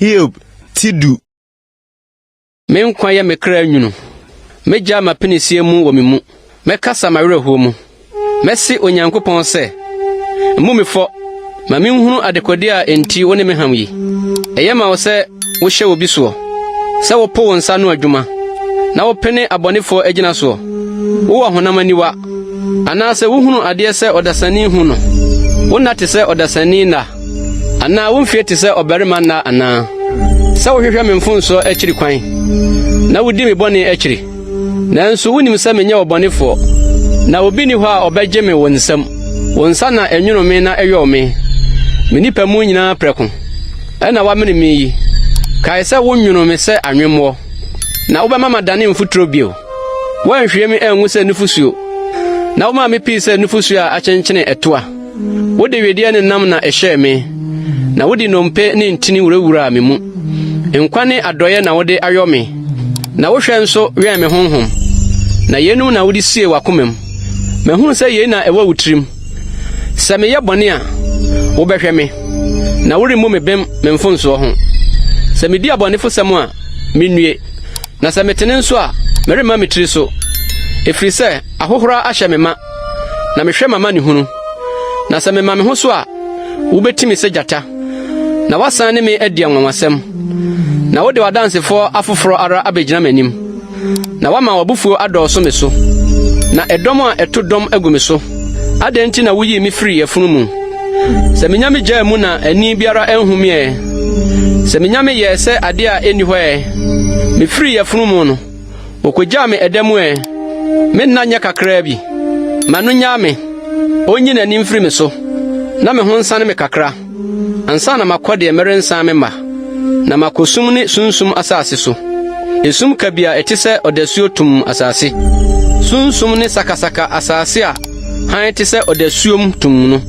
Hiob ti du. Me nkwa yɛ me kra nwunu. Megyaa m'apinisie mu wɔ me mu. Mɛkasa m'awerɛhoɔ mu. Mɛse Onyankopɔn sɛ, Mmu me fɔ, ma minhunu dekode a enti wo ne me ham yi. Ɛyɛ ma wo sɛ wohyɛ obi soɔ, sɛ wopo wo nsa ano adwuma, na wopene abɔnefoɔ agyina soɔ. Wowɔ honam aniwa, anaasɛ wuhunu adeɛ sɛ ɔdasani hu no? Wo nna te sɛ ɔdasani nna, anaa wo mfeɛ te sɛ ɔbarima nna anaa? Sɛ wohwehwɛ me mfomsoɔ akyiri kwan, na wudi me bɔne akyiri. Nanso wunim sɛ menyɛ ɔbɔnefoɔ, na obi nni hɔ a ɔbɛgye me wo nsam. Wo nsa na ɛnwonoo me na ɛyɔɔ me, me nnipa mu nyinaa prɛko. Ɛnna woamene me yi. Kae sɛ wonwonoo me sɛ anwemmoɔ, na wobɛma madane mfuturo bio. Woanhwie me angu sɛ nufusuo, na womaa me pii sɛ nufusuo a akyenkyene ɛtoa. Wode wedeɛ ne nam na ɛhyɛɛ me, na wode nnompe ne ntini wurawuraa me mu. Nkwa ne adɔeɛ na wode ayɔ me, na wo hwɛ nso wɛn me honhom. Na yeinom na wode siee w'akomam. Mahunu sɛ yei na ɛwɔ wo tirim. Sɛ meyɛ bɔne a, wobɛhwɛ me, na woremmu me bem me mfomsoɔ ho. Sɛ medi abɔnefosɛm a, minnue! Na sɛ metene nso a, meremma me tiri so, ɛfiri sɛ ahohora ahyɛ me ma, na mehwɛ m'amanehunu. Na sɛ mema me ho so a, wobɛti me sɛ gyata, na woasan ne me adi anwanwasɛm, na wode w'adansefoɔ afoforɔ ara abɛgyina m'anim, na woama w'abufuo adɔɔso me so, na ɛdɔm a ɛto dɔm agu me so. Adɛn nti na wuyii me firii yafunu mu? Sɛ minya me gyaa mu na ani biara anhu me ɛ! Sɛ minya me yɛɛ sɛ ade a enni hɔ ɛ! Mifirii yafunu mu no, wokogyaa me ɛda mu ɛ! Me nna nyɛ kakraa bi. Ma no nnyaa me, onyi n'ani mfiri me so, na me ho nsane me kakra. Ansa na makɔ deɛ merensan memma, na makɔ sum ne sunsum asase so, esum kabii a ɛte sɛ ɔdasuo tumm asase, sunsum ne sakasaka asase a hann te sɛ ɔdasuom tumm no.